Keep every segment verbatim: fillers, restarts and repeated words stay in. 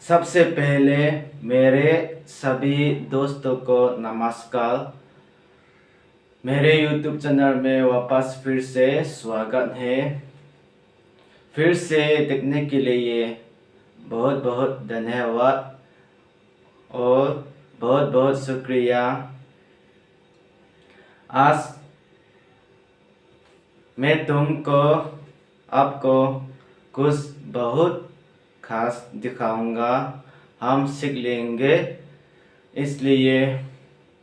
सबसे पहले मेरे सभी दोस्तों को नमस्कार। मेरे YouTube चैनल में वापस फिर से स्वागत है। फिर से देखने के लिए बहुत बहुत धन्यवाद और बहुत बहुत शुक्रिया। आज मैं तुमको, आपको कुछ बहुत खास दिखाऊंगा। हम सीख लेंगे, इसलिए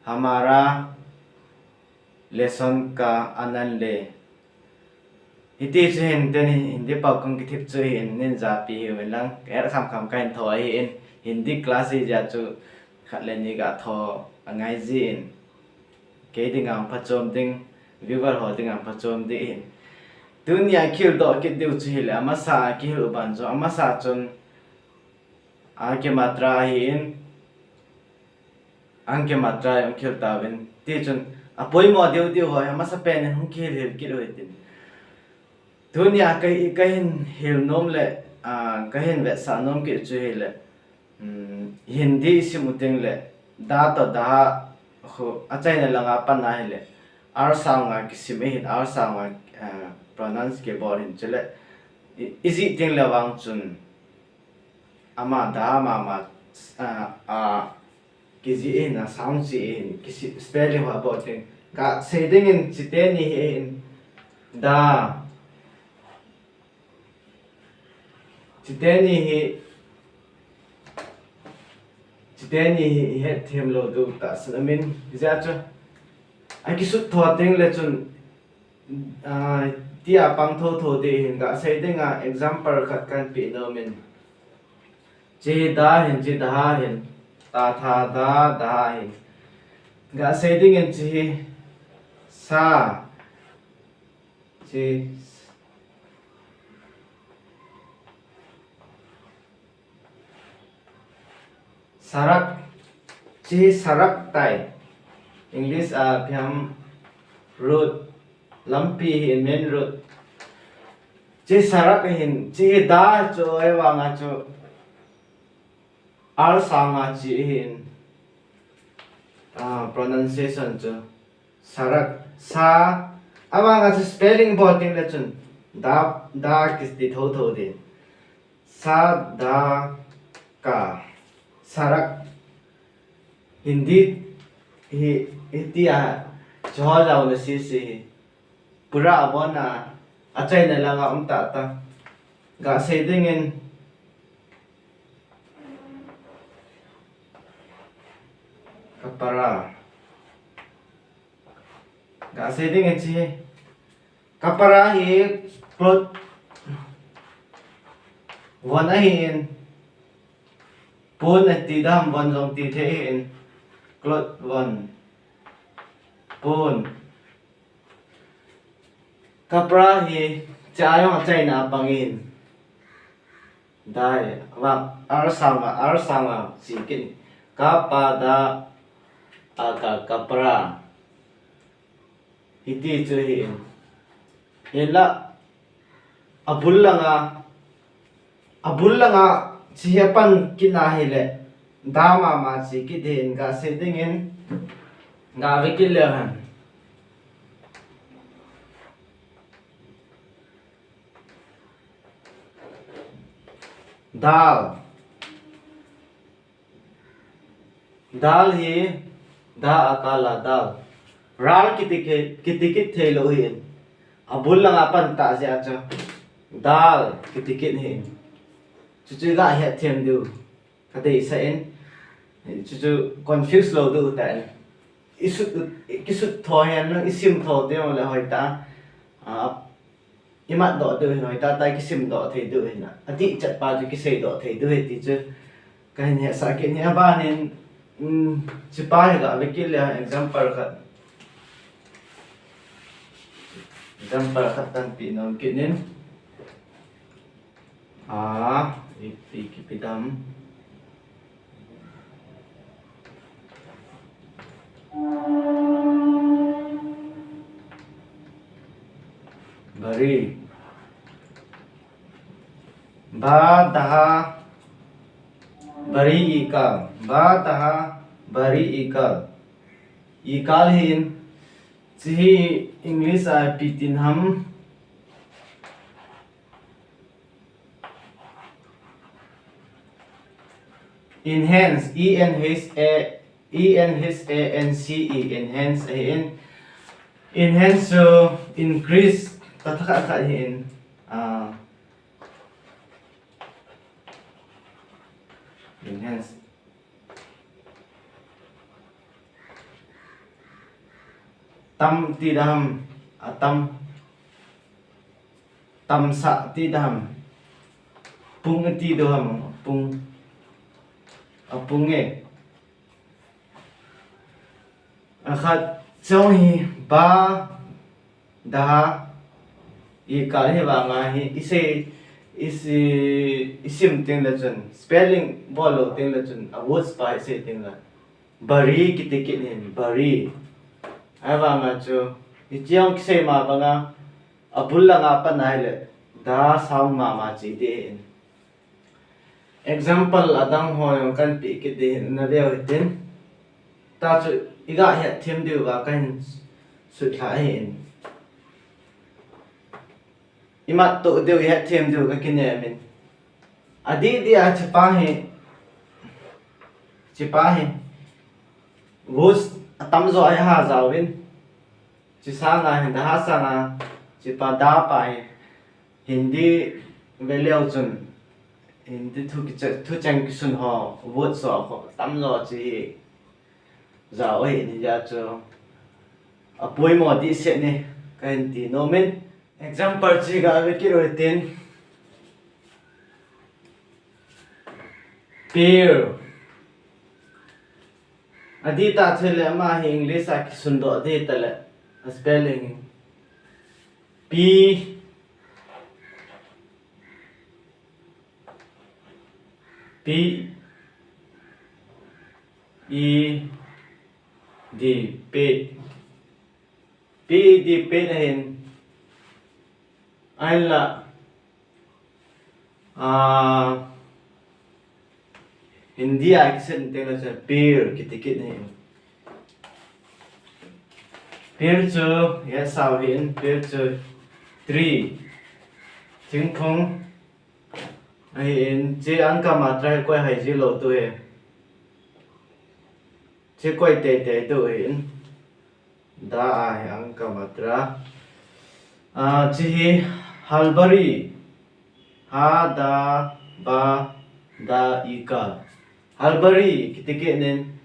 हमारा लेसन का आनंद ले। Hiti chu hin tuni Hindi pao kong kithip chu hin nin japi hiu lang, er kham kham kahin tho ahin, Hindi class hi ja chu khat le ni ga tho angai jin. Kei dinga phachom ding, viewer ho dinga phachom ding hin. Tunia kihil doh kit diu chu hile, amasa kihil u ban chu, amasa chun Anke matra ahin, anke matra jong kihil tauvin. Tichun, apoimo diu diu ho, amasa pen in hung kihil hil kit u hitin. Tunia ka, kahin hil nom le, ah, kahin vetsah nom kit chu hile, um, Hindi isim u teng le, da toh da khu, achaina langa pan ahile, R sound a kisim ahin, R sound a, ah, pronounce kibol hin chule, i, ijih teng le vang chun, ama da mama, ah, ah, kijih in, a sound chi in, kisi, spelling ho abol teng. Kasei dingin chiteni hi in, da. Chiteni hi, chiteni hi, hetthem lou diu tahsan amin, hijeh chun. Akisut tho teng le chun, Ah, tia pang thotho ding hin kasei dinga example khat kahin pe nom in. Chi da hin, chi da hin, ta tha da, da hin. Kasei dingin chi hi sa, chi Sarak, chi sarak tai. English a phiam road, lampi hi main road. Chi sarak hin, chi da chu ei vanga chu R sound a chi hin, ah, pronunciation chu. Sarak, sa, avanga chu spelling bol teng le chun da, da kiti thotho ding. Sa, da, ka, sarak. Hindi hi, hitia, chu ho jaona sisi hi. Pura abona, achaina langa um tata. Kasei dingin, kapara. Kasei dingin chi. Kapara hi cloth von ahin. Pon ati dam von jong ti thei ahin. Cloth von. Pon. Kapra hi, cha jong achaina pangin. Dai, vang, R sound a, R sound a, chi kit. Ka, pa, da, a, ka, kapra. Hiti chu hi. Hinla, abul langa, Abul langa chi hi apan kit na hile, da mama chi kit ding in kasei dingin, gave kit leu hen. Dal. Dal hi, da akala dal. Ral kiti ki, kiti kit thei lou hin. Abul langa pan ta jeh a chu. Dal kiti kit hin. Chuchu ga hetthem diu. Kadeisah in. Chuchu confuse lou diu ta in. Isut, kisut tho hen, isim tho diu le hoitah. A, Imat doh diu hin, hoitah tah kisim doh thei diu hin, adih chet pa chu kisei doh thei diu hi ti chu kahin hetsah kit in, abanin, um, chupa hi gave kit le example khat. Example khat kahin pe nom kit in. A, ipi kipe dam. Bari. Ba, da. Bari ikal. Ba daha bari ikal. Ikal hin, chihi English a ipi tin ham. Enhance, E N H A, E N H A N C E, enhance ahin. Enhance chu increase, ta thakhat khat hin, ah, enhance. Tam ti dam, atam. Tamsah ti dam. Pung ti dam, pung. Apung e. Akhat chong hi ba daha ikal hi vanga hi isei, isi, isim teng le chun, spelling bol lou teng le chun, a words pa isei teng le. Bari kiti kit hin, bari. Ahivanga chu, hiche jong kisei ma banga, abul langa pan ahile, da sound mama chi ding ahin. Example adang ho jong kan pe kit ding ahin, na veu hitin. Tachu iga het them diu va kahin sut lha ahin. Imat to diu, ihet them diu kakinem in. Adih dih a chepa hi, chepa hi. Words atamjo ahi ha jaovin. Chesanga hin, daha sanga, chepa da pa hi. Hindi veleu chun, Hindi thu kiche-, thucheng kisun ho, words ho, atamjo che hi. Jao ahin, hijeh chun apoimo dehset in kahin ti nom in. Example chu ga ve kit u hitin. Pear. Adih tah chu le ama hi English a kisundoh ding tale. A spelling. P. P. E. D. Pear. P E D, pear ahin. Ahinla, ah, Hindi a kiset teng le chun pear kiti kit ahin. Pear chu, ihet sau ahin, pear chu tree. Thingphung ahin, che Angka matra hi koi hai ji lou tu ahi. Che koi teitei tu ahin. Da ahi Angka matra. Ah, che hi halbari. Ha, da, ba, da, ikal. Halbari kiti kit in,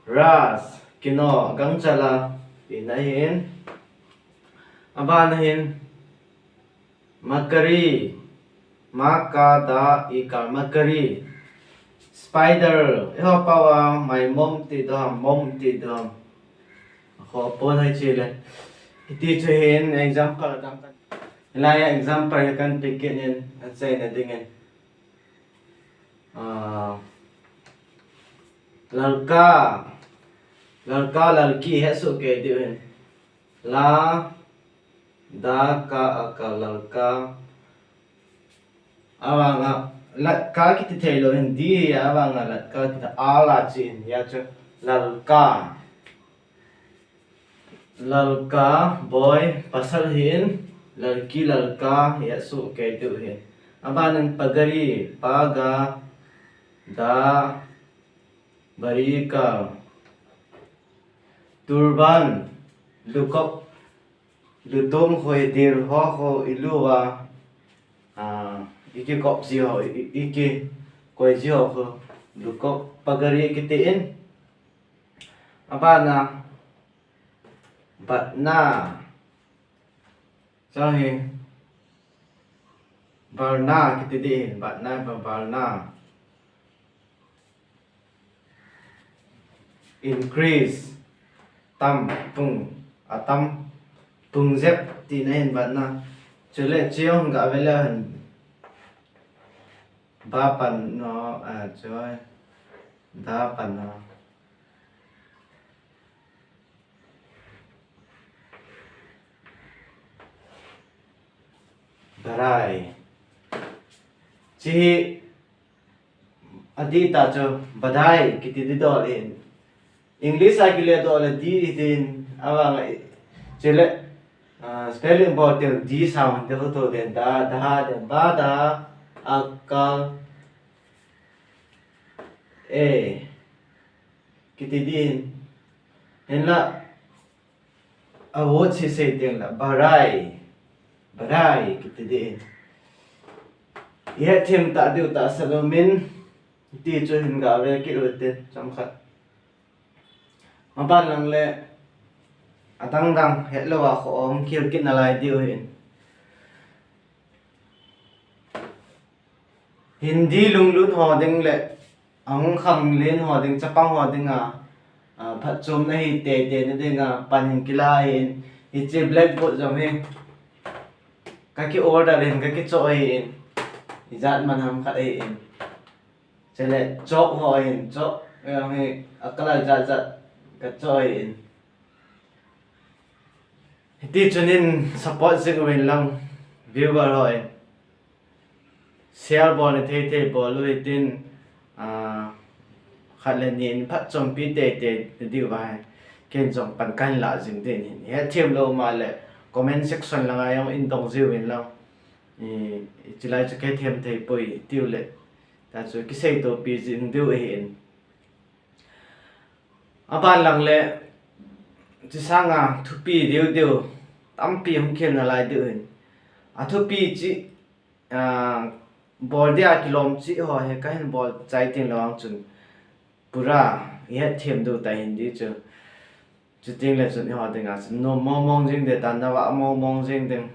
ras, kino, gangchal a, tina ahin. Abana hin, makari, ma, ka, da, ikal, makari. Spider, eiho pao a, maimom ti dom, mom ti dom. Ho pon hai chi le. Hiti chu hin example dang kan. Hilai a example hi kan pe kit in, achaina dingin. Ah, lalka, lalka, lalki, hesoh kei diu hin. La, da, ka, a, ka, lalka. Avanga, latka kiti thei lou hin, di, avanga, latka kiti, a la chi hin, hia chu, lalka. Lalka, boy, pasal hin, lalki, lalka, hesoh kei diu hin. Abanin pagari, pa, ga, da, bari, ka. Turban, lukop, lutom khoi, dir ho khoi, ilu a, ah, ikikop ji ho, i, i, ikikoi ji ho khoi, lukop, pagari kiti in. Abana, batna. Chang hi. Balna kiti ding, batna, ba-, balna. Increase. Tam, pung, atam, pung jep tina hin batna. Chule, chiong ga vele hin. Ba pan no, a, choi. Da pan no. Barai. Chi hi Adih tah chu, badai kiti ding dol in. English a kile dol le di hi din, avang a i-, chule, ah, spelling bol teng di sound te ho to den, da, da, den, ba, da, a, ka, e, kiti din. Hinla, a word si sei teng la, barai, barai, kiti din. I hetthem ta diu ta salomin, ti chu hin ga ve kit u tin, chomkhat. Maban lang le, adang dang, het lou a kho hung khel kit nalai diu hin. Hindi lunglut ho ding le, ahung khanglen ho ding, chapang ho ding a, a, phatchomna hi teitei na ding a, pan hin kila hin, hiche blackboard jong hi, ka ki order hin, ka kichoh hin, ijat man ham khat hin. Chule, chalk ho hin, chalk, eh, hi, a color jat jat, ka choh hin. Hiti chun in support jing uvin lang, viewer ho in. Share bol na thei thei bol u hitin, ah, khat le ni in phatchompi teitei diu va hi. Ken jong pan kahin la jing din hin. Hetthem lou ma le comment section langa jong in dong jiu vin lang. I, i chilai chu ka hethem thei poi tiu le. Ta chu kisei topi jing diu ahin. Aban lang le, chi sanga thupi diu diu, tampi hung khel nalai diu hin. A thupi chi, ah, bol dia kilom chi ho hi kahin bol chai tin lou ang chun. Pura, i hetthem diu ta hin di chu. Chuting le chun i ho dinga chun. Nom mong mong jing de ta na va mong mong jing ding.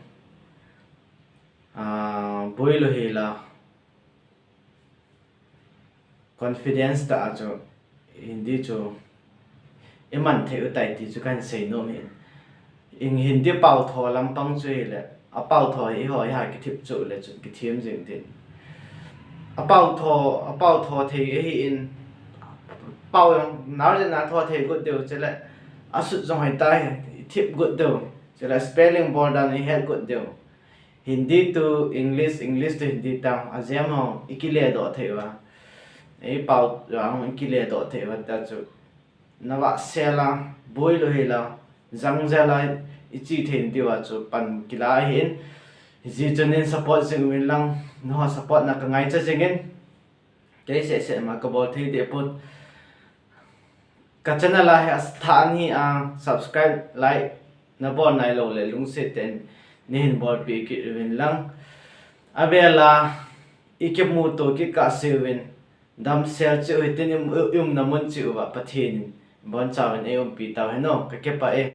Ah, boi lou hi la. Confidence ta a chu, Hindi chu, i man thei u tai ti chu kahin sei nom hin. In Hindi pao tho lampang chu hi le, a pao tho hi ho hi ha kithip chu le chun kithem jing tin. A pao tho, a pao tho thei hi in, pao jong, nar jeng a tho thei got diu chule, a sut jong hoi ta hi, thip got diu, chule spelling bol dan i het got diu. Hindi to English, English to Hindi tang, a jam ho, i kile doh thei uva. Ei pao jong i kile doh thei uva ta chu. Na va sel a, boi lou hi la, jang jel a, i chi thei diu a chu pan kila hin. Ji chun in support jing uvin lang, na ho support na ka ngaicha jing in. Kei seh seh ma ka bol thei de put. Ka channel a hi a tha ani a subscribe, like, na bol nai lou le lungset ten ni hin bolpi kit uvin lang. A vel a i kimu to kit kah se uvin damsel cheh u hitin i um, i umna mun cheh uva Pathen in bonchauvin ei umpi tau hen o, ka kipah e.